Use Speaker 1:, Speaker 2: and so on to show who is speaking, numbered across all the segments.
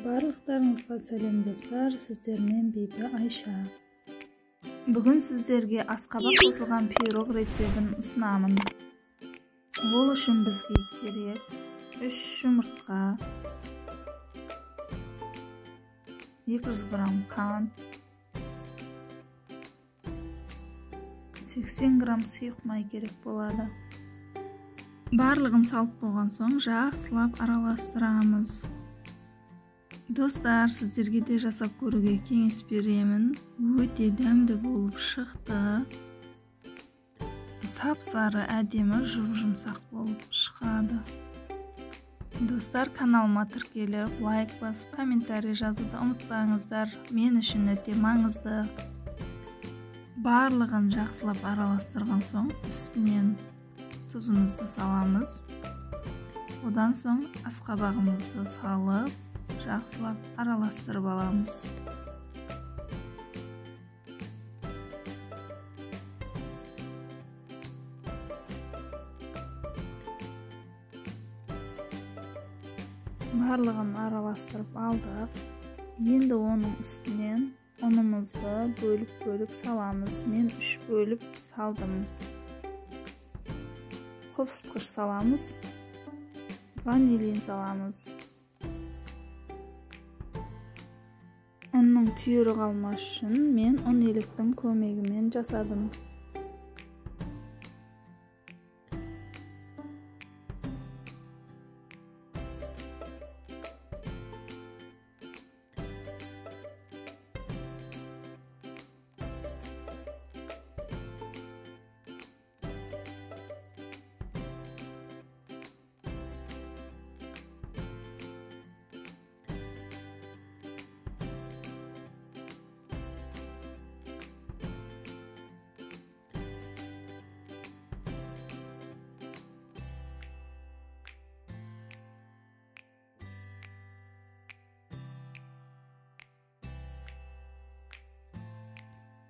Speaker 1: Барлықтарыңызға сәлем достар, сіздермен Бибі Айша. Бүгін сіздерге асқабақ қосылған пирог рецебін ұсынамын. Ол үшін бізге керек 3 жұмыртқа, 200 грамм қант, 80 грамм сұйық май керек болады. Барлығын салып болған соң жақсылап араластырамыз. Достар, сіздерге де жасап көруге кеңес беремін. Өте дәмді болып шықты. Сап-сары, әдемі, жұп-жұмсақ болып шығады. Достар, каналыма тіркеліп, лайк басып, комментарий жазуды ұмытпаңыздар. Мен үшін өте маңызды. Барлығын жақсылап араластырған соң үстінен тұзымызды саламыз. Одан соң асқабағымызды салып, жақсылап араластырып аламыз. Барлығын араластырып алдық. Енді оның үстінен ұнымызды бөліп-бөліп саламыз. Мен 3 бөліп салдым. Қопсытқыш саламыз, ванилин саламыз. Ұнның түйірі қалмас үшін мен ұн електің көмегімен жасадым.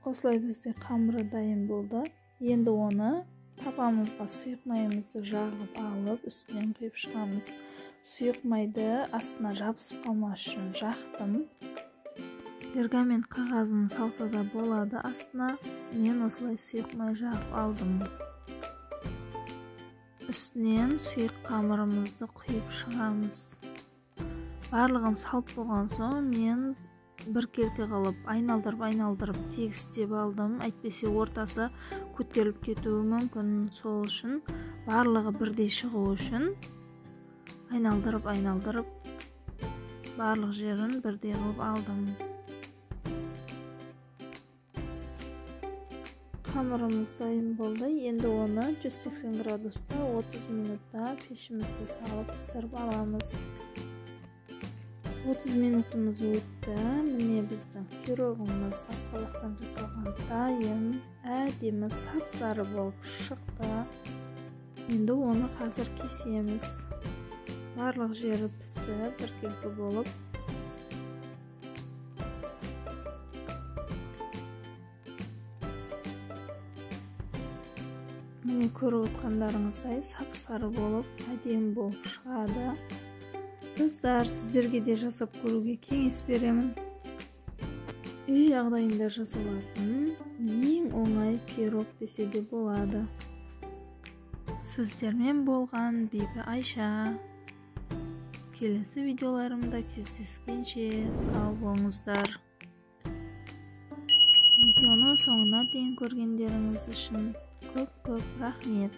Speaker 1: Осылай бізде қамыры дайын болды. Енді оны табамызға сұйық майымызды жағып алып, үстінен құйып шығамыз. Сұйық майды астына жабысып қалмас үшін жақтым. Пергамент қағазын салса да болады астына. Мен осылай сұйық май жағып алдым. Үстінен сұйық қамырымызды құйып шығамыз. Барлығын салып болған соң мен біркелкі қылып айналдырып тегістеп алдым. Әйтпесе ортасы көтеріліп кетуі мүмкін. Сол үшін барлығы бірдей шығу үшін айналдырып барлық жерін бірдей қылып алдым. Қамырымыз дайын болды. Енді оны 180 градуста 30 минутта пешімізге салып пісіріп аламыз. 30 минутымыз өтті. Міне біздің пирогымыз асқабақтан жасалған дайын, әдемі сап-сары болып шықты. Енді оны қазір кесеміз. Барлық жері пісті, біркелкі болып. Міне көріп отқандарыңыздай сап-сары болып, әдемі болып шығады. Достар, сіздерге де жасап көруге кеңес беремін. Үй жағдайында жасалатын ең оңай пирог десе де болады. Сіздермен болған Бибі Айша. Келесі видеоларымда кездескенше сау болыңыздар. Видеоны соңына дейін көргендеріңіз үшін көп-көп рахмет.